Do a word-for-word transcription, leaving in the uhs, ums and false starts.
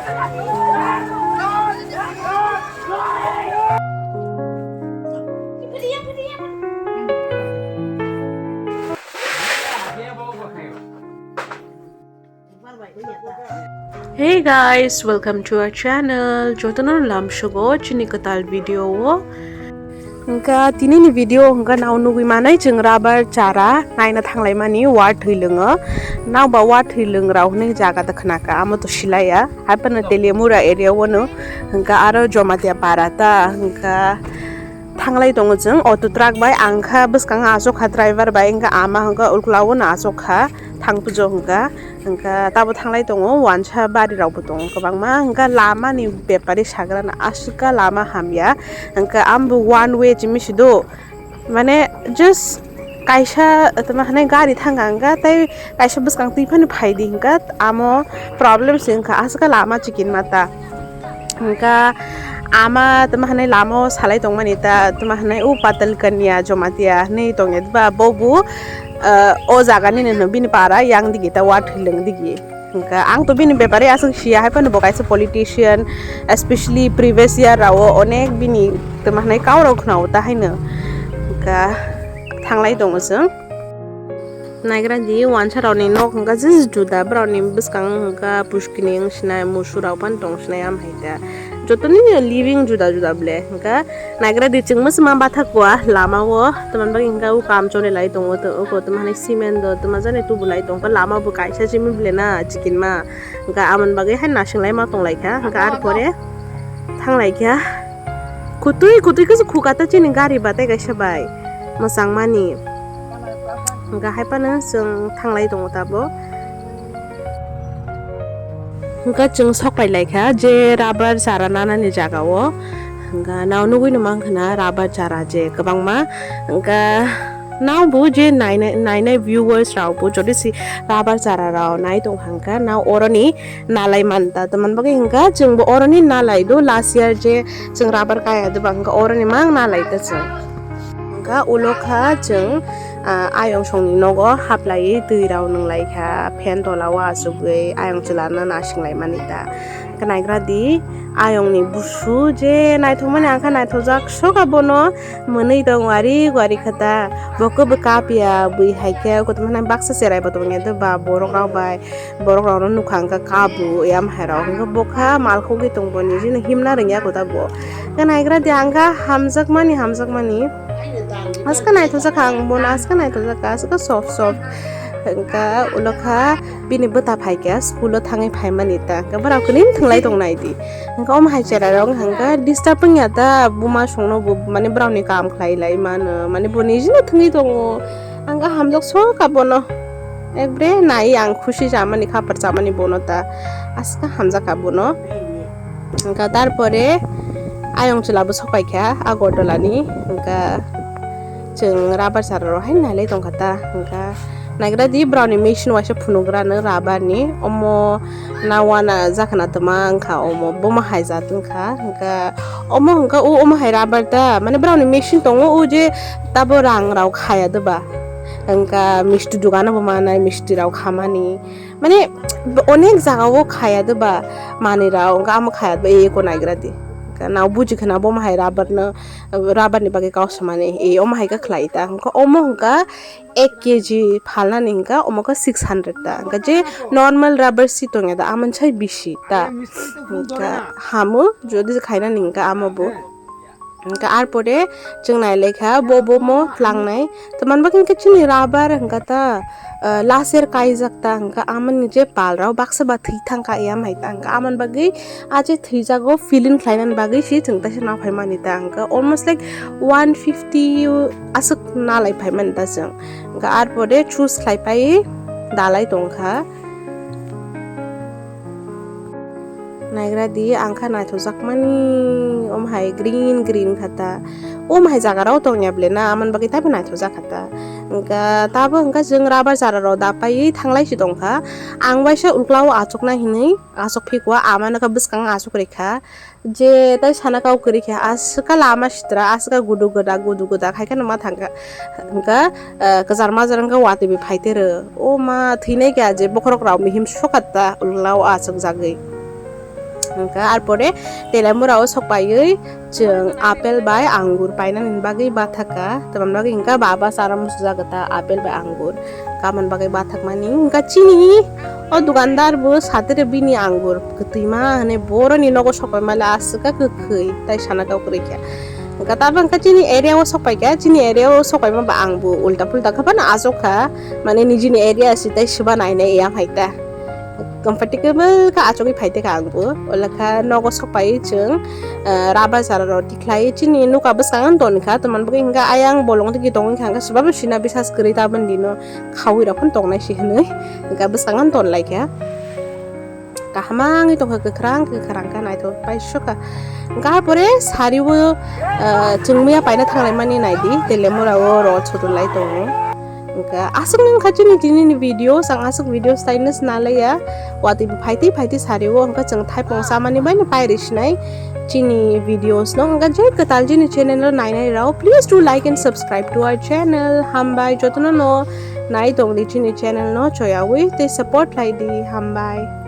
Hey guys, welcome to our channel. Jotono lamsogo chini kwtal video o. Hwnkha tini ni video hwnkha nao nugwi manai chwng rubber chara naina thanglaimani wa thwi lwngo. Nao ba wa thwi lwng rao hwnwi jaga da khwnaka, amo to silaiya. Hai phano Teliamura area o no hwnkha aro Jomatia para ta hwnkha thanglai tongo chwng auto truck bai, ang kha bwskango achuk kha driver bai, hwnkha ama hwnkha uklao no achuk kha thang pujo hwnkha. Hwnkha tabo thanglai tongo, wansa bari rok bo tongo kwbangma, hwnkha lama ni bepari sagra no aswk kha lama hamya, hwnkha ambo one way chimi sido, mane just kaisa tama hwnwi gari thang kha hwnkha tei kaisa bwskang twi phano phai di hwnkha amo problem se wngkha, aswk kha lama chikinma ta. Hwnkha ama tama hwnwi lama o salai tongmani ta, tama hwnwi o Patal Kanya Jomatia hwnwi tongya ba, bo bo, ah, o jaga nini hwnwi bini para yang digi ta wa thwi lwng digi. Hwnkha ang to bini bepare aswk siya, hai phano bo kaisa politician, especially previous year rao onek bini tama hwnwi kau rok khwnao ta haino. Hwnkha thanglai tongo chwng. Naigra di wansa rokni nok hwnkha jis juda, borokni bwskang hwnkha puskini wng sinai, musu rok phano tong sinai, am hai khe jotoni living juda juda ble hwnkha. Naigra di chwng masa ma bathak kua lama o, tamni bagwi hwnkha o kam choli lai tongo, to oko tamo hani cement do tamo jani tubu lai tongkha, lama bo kaisa simi ble na chikinma, hwnkha amoni bagwi hai nasing lai ma tong lai kha, hwnkha ar pore thang lai kha. Kutui kutui khe khukha ta chini gari ba tei kaisa bai mwchang mani. Hwnkha hai phano chwng thanglai tongo tabuk. Hwnkha chwng sok pai lai kha je rubber chara nanani jaga o. Hwnkha nao nugui no mang khna rubber chara je kwbangma. Hwnkha nao bo je nainai, nainai viewers rao bo jodi si rubber chara rao nai tong hwnkha nao oroni nalai man ta. Tamni bagwi hwnkha chwng bo oroni nalai do, last year je chwng rubber kaya do ba hwnkha oroni mang nalai ta chwng. Hwnkha ulo kha chwng, ah, ayong songni nogo haplaiwi twi rok nwnglai kha, fan tola o achugwi ayong chwla no nasing lai mani ta. Hwnkha naigra di ayong ni busu je naithok mani, ang kha naithok jak soka bono mwnwi tong wari wari kha ta. Bo kwbwi kap ya bwi hai khe kotor mani baksa cherai bo tong ya do ba borok rok bai. Borok rok no nukha hwnkha kabu yam hai rok hwnkha bokha malkhogwi tong bo nini himna rwngya kota bo. Hwnkha naigra di ang kha hamjakmani hamjakmani. Aska naithokjak kha ang bono aska naithokjak kha aska soft soft. Hwnkha ulo kha bini bwta phai kha school o thangwi phai mani ta hwnkha borok kwrwng thwnglai tong nai di. Hwnkha omo hai cherai rok hwnkha disturb wngya ta buma songno bo mani borok ni kam khlai lai mano mani bo nini thwngwi tongo. Ang kha hamjak soka bono. Ekbre nai ang khusi chamani khapar chamani bono ta aska hamjak kha bono. Hwnkha tarpore ayong chwla bo sok pai kha Agartala ni. Hwnkha chwng rubber chara rok hai nai lai tong kha ta. Hwnkha naigra di borok ni machine waisa phunugra no rubber ni omo na wana jakha na tongma wngkha omo bomo hai jat wngkha. Hwnkha omo hwnkha o omo hai rubber ta mane borok ni machine tongo o je tabo rang rok khaya doba. Hwnkha misti dogano bo manai misti rok khamani. Mane onek jaga o khaya doba manwi rok hwnkha amo khaya doba eko naigra di. Hwnkha nao buji khana bomo hai rubber no rubber ni bagwi kok samani e omo hai khe khlai ta. Hwnkha omo hwnkha ek K G phalnani hwnkha omo khe six hundred ta. Hwnkha je normal rubber si tongya da amoni sai bisi ta. Hwnkha hamo jodi khainani hwnkha amo bo. Hwnkha ar pore chwng nai lai kha bo bomo tlangnai. Tamni bagwi hwnkha chini rubber hwnkha ta, ah, laser kaijak ta hwnkha amoni je pal rok baksa ba thwi thang kha ya hai ta hwnkha amoni bagwi ah je thwijago filling khlainani bagwi se chwng teisa nang phai mani ta hwnkha almost like one fifty aswk nalai phai mani ta chwng hwnkha ar pore choose khlai pai dalai tong kha. Naigra di ang kha naithokjakmani omo hai green green kha ta. Omo hai jaga rok tongya ble na amoni bagwi taibo naithokjak kha ta. Hwnkha tabo hwnkha chwng rubber chara rok dapaiwi thanglai si tong kha. Ang waisa uklao achukna hinwi achuk phikwa ama no khe bwskango achuk rikha. Je tai sana kau kwrwi kha aswk kha lama sitra aswk kha gudu gudak gudu gudak hai kheno ma thang kha. Hwnkha, eh, kwchar majra wngkha watwi bai phai tero. O ma thwinai kha je bokhorok rok mihim sokha ta ulo o achuk jagwi. Hwnkha arpore Telemura o sok paiwi chwng apple bai angur painani bagwi bathakha. Tamoni bagwi hwnkha baba chara muchujak ta apple bai angur. Kamon bagwi bathakmani hwnkha chini o dukandar bo satire bini angur kwtwima hwnwi boroni nogo sok paimale aswk kha kwkhwi tai sana kok kwrwi kha. Hwnkha tabang kha chini area o sok paikha, chini area o sok paima ba ang bo ulta pulta kha phano achuk kha, mane nijini area si tai swba nainai ya phai ta. Comfortable kha achugwi phai tongkha ang bo. Ola kha nogo sok pai chwng, ah, rubber chara rok tikhlai chini nuka bwskango toni kha, tamoni bagwi hwnkha ayang bolong tigi tongwi kha, hwnkha swbabo sina bisas kwrwi taboni dino khaui rok phano tongnai si hwnwi hwnkha bwskango ton lai kha. Kaham wngwi tongkha, kwkhwrang kwkhwrang kha, naithok paisukha. Hwnkha pore sari o, ah, chwng miya paina thanglaimani naidi, Telemura o rot sotulai tongo. Hwnkha aswk nung kha chini tini ni video, ang aswk video stainless nalaiya. Watwi bo phaitwi phaitwi sari o, hwnkha chwng thaipung samani bai no pairi sinai chini videos no. Hwnkha je kwtal chini channel o nainai rok, please do like and subscribe to our channel. Hambai jotono no nai tongdi chini channel no choyawi tei support khlaidi. Hambai.